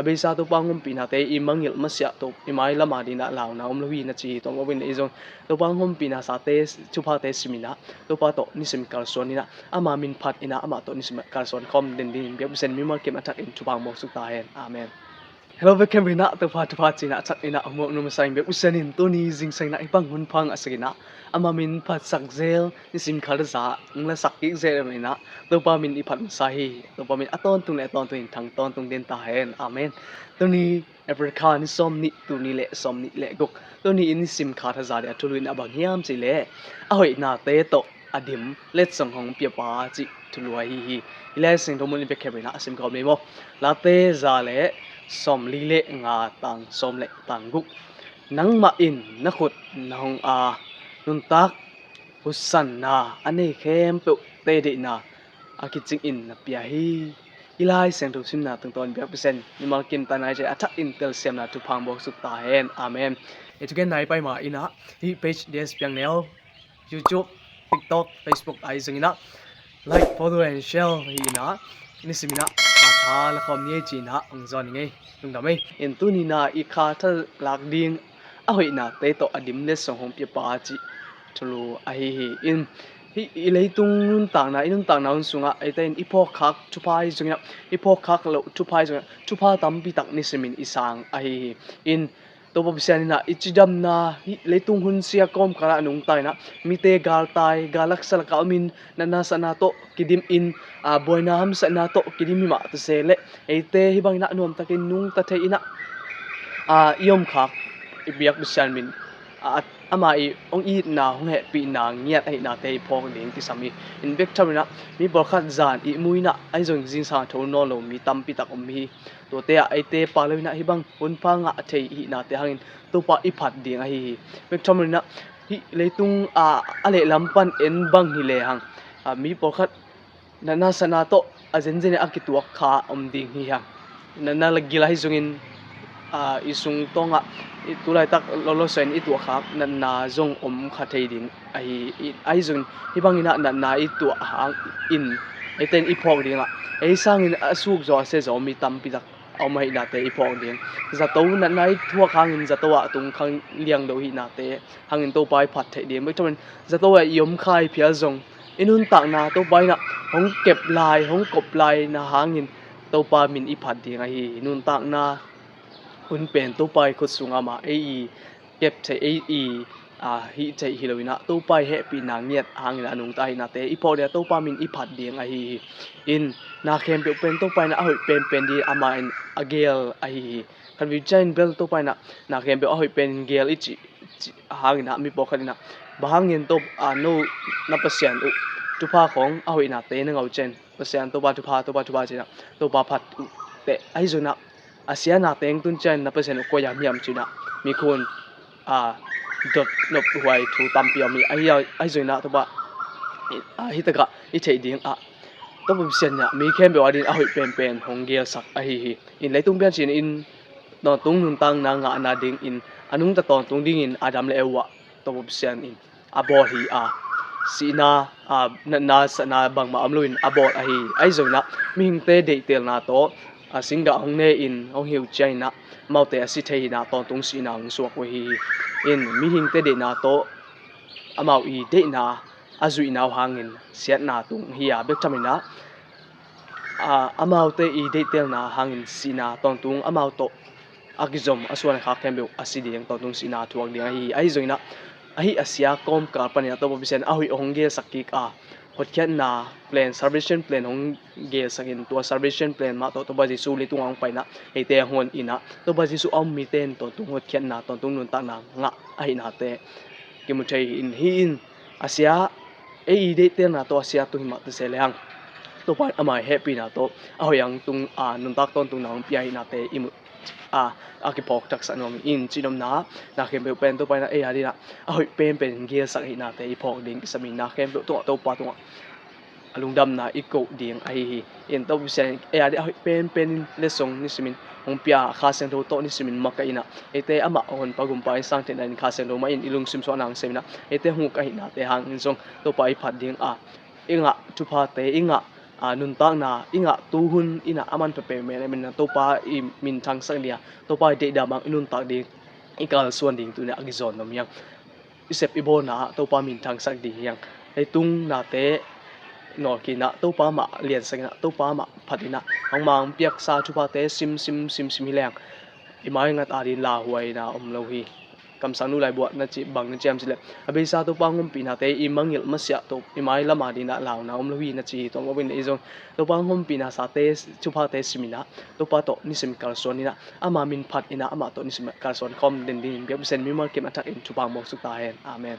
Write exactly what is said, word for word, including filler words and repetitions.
Beisa Topa hong ompihnate i mangngilh masiah tawh i mailam a dingin ah launa om lo hi na ci hi. Tua mah bangin ei zong Topa hong ompihnasate, thuphate simin ah Topa tawh nisim kalsuan in ah ama min phat in ah amah tawh nisim kalsuan khawm den dingin biakpisenin mimal kim a thakin thupha hong bawlsuk ta hen. Amen. Hello, bek khempeuh in ah Topa thupha ci-in ah a thakin ah hong muak nuam ing. Biakpisenin tuni zingsang in ah hih bang hun pha ngahsak in ah ama min phatsak zel, nisim khat a za hong lasak kik zel in ah Topa min i phat masa hi. Topa min a tawntung le a tawntung in thang tawntung den ta hen. Amen. Tuni April kha ni sawm nih, tul nih le sawm nih le guk. Tuni in nisim khat a za le a thulu in a bang hiam cih leh a hoihnate tawh a dim letsong hong piapa cih thulu ahi hi. I Lai Siangtho mun i bek khempeuh in ah a sim khawm ni maw. Late za le sawm li le nga, tang sawm le tang guk. Nangmah in na khut na hong a, nuntak husanna a nei khempeuhte deihna a kicingin na pia hi. I Lai Siangtho simna tungtawn biakpisen mimal kim ta nai ci-a a thakin telsiamna thupha hong bawlsuk ta hen. Amen. I thugen nai pai ma in ah hih page D S Piang Neu, YouTube, TikTok, Facebook ahi zongin ah like, follow and share hi in ah nisimin ah kha tha la khawm ni ei ci-in ah hong zawn ing ei. Lungdam ei. In tuni in ah i kha tha lak ding a hoihnate tawh a dim letsong hong piapa cih thulu ahi hi. In hih i leitung nuntakna, i nuntakna hun sungah eite in i phawkkhak thupha ahi zongin ah, i phawkkhak loh thupha ahi zongin ah, thupha tampi tak nisimin i sang ahi hi. In Topa Pasian in ah i cidamna, hih leitung hun sia kawmkalah a nungta in ah mite galtai, gal laksa lakah om in, natna satna tawh kidim in, a, buaina hamsatna tawh kidim hi mah ta se leh eite hih bangin ah nuamtakin nungta thei in ah, a, i omkhak, i biak Pasian min, a, ama i hong itna, hong hehpihna ngiat ahihnate i phawk ding kisam hi. In bek tham in ah mi pawlkhat zan ihmu in ah ahi zong zingsang a tho nawn lo mi tampi tak om hi. Tuate ah eite pha lo in ah hih bang hun pha ngah thei ihihnate hangin Topa i phat ding ahi hi. Bek tham in ah hih leitung, a, a lehlam pan en bang hi lehang, a, mi pawlkhat natna satna tawh a zenzen in a kituak kha om ding hi hang. Natna la gil ahi zongin, a, i sung tawngah, i tulaitak lawlawsa in i tuahkhak natna zong om kha thei ding ahi, i, ahi zongin hih bangin ah natna i tuah hangin eite in i phawk dingah ei sangin a suk zaw a sia zaw mi tampi tak a om ahihnate i phawk ding. Zato natna i thuak hangin zato ah tung khang liangdo ahihnate hangin Topa i phat theih ding. Bek tham in zato ah i om kha i phial zong i nuntakna Topa in ah hong kep lai, hong kop lai na hangin Topa min i phat ding ahi hi. Nuntakna hun pen Topa i khut sungah mah ei i kep theih, ei i, a, hih theih hi lo in ah Topa i hehpihna ngiat hangin a nungta ahihnate i phawk ding ah Topa min i phat ding ahi hi. In na khempeuh pen Topa in ah a hoih penpen ding ama in a geel ahi hi. Khat vei ciangin bel Topa in ah na khempeuh a hoih pen geel i cih, cih hangin ah mi pawlkhat in ah bang hangin Topa, a, no na Pasian uh thupha khawng a hoihnate na ngah uh ciangin Pasian Topa thupha, Topa thupha ci-in ah Topa phat uh teh ahi zongin ah a sianna teng tun ciangin na Pasian uh koi ah hiam ci-in ah mikhun, a, dot nophuai thu tampi om hi. Ahi, ahi zongin ah Topa, a, hih takah i theih dingah Topa Pasian in ah mi khempeuh a dingin a hoih penpen hong geelsak ahi hi. In leitung piancil in tawntung nuntakna ngahna dingin a nungta tawntung dingin Adam le Eva Topa Pasian in a bawl hi a, sihna, a, natna satna bangmah om loin a bawl ahi. Ahi zongin ah mihingte deihtelna tawh, a, singgah hong ne in hong hi uh ciangin ah amaute a si thei hi in ah tawntung sihna hong suak uh hi. In mihingte deihna tawh amau i deihna a zuihna uh hangin siatna tung hi a, bek tham in ah, a, amaute i deihtelna hangin sihna tawntung amau tawh a kizom a suan a khak khempeuh a si ding, tawntung sihna a thuak ding ahi hi. Ahi zongin ah ahi a sia kawmkal panin ah Topa Pasian a hoih hong geelsak kik a, hotkhiatna plan, salvation plan hong geelsak in tua salvation plan mah tawh Topa Jesu leitungah hong pai in ah eite a huan in ah Topa Jesu a um mite in tawntung hotkhiatna, tawntung nuntakna ngah ahihnate kimu thei hi in, hi in a sia, ei i deihtelna tawh a sia tung hi mah ta se lehang Topa in ama i hehpihna tawh a hoih hang tung, a, nuntak tawntungna hong pia ahihnate i mu, a, a kiphawk taksa nuam hi in, cihnopna na khempeuh pen Topa in ah ei a dingin ah a hoih penpen in geelsak ahihnate i phawk ding kisam hi. Na khempeuh tungah Topa tungah a lungdamna i koh ding ahi hi. In Topa Pasian in ei a dingin a hoih penpen in letsong nisimin hong pia a, Kha Siangtho tawh nisimin makaih in ah eite amah a honpa gumpa in sang theihna in Kha Siangtho mah in i lungsim suahna hong sem in ah eite hong uk ahihnate hangin zong Topa i phat ding a, i ngah thuphate, i ngah a, nuntakna i ngah tu hun in ah a man peuhmah in ah Topa i minthangsak ding a, Topa i deihdan bang i nuntak ding, i kalsuan ding tuni-in ah a kizawn nuam hi hang. I sep i bawlna ah Topa minthangsak ding hi hang. Leitung nate nawlkhin ah Topa mah liansak in ah, Topa mah phat in ah, bangmah hong piaksa thuphate sim sim sim sim hi leng, i mai ngat a ding lauhuaina om lo hi. Kamsangnu laibu ah na cih bang na ci hiam cih leh, a beisa Topa hong ompihnate i mangngilh masiah tawh i mailam a ding ah launa om lo hi na ci hi. Tua mah bangin ei zong Topa hong ompihnasate thuphate sim in ah, Topa tawh nisim kalsuan in ah, ama min phat in ah, amah tawh nisim kalsuan khawm den dingin biakpiasan mimal kim a thakin thupha hong suk ta hen. Amen.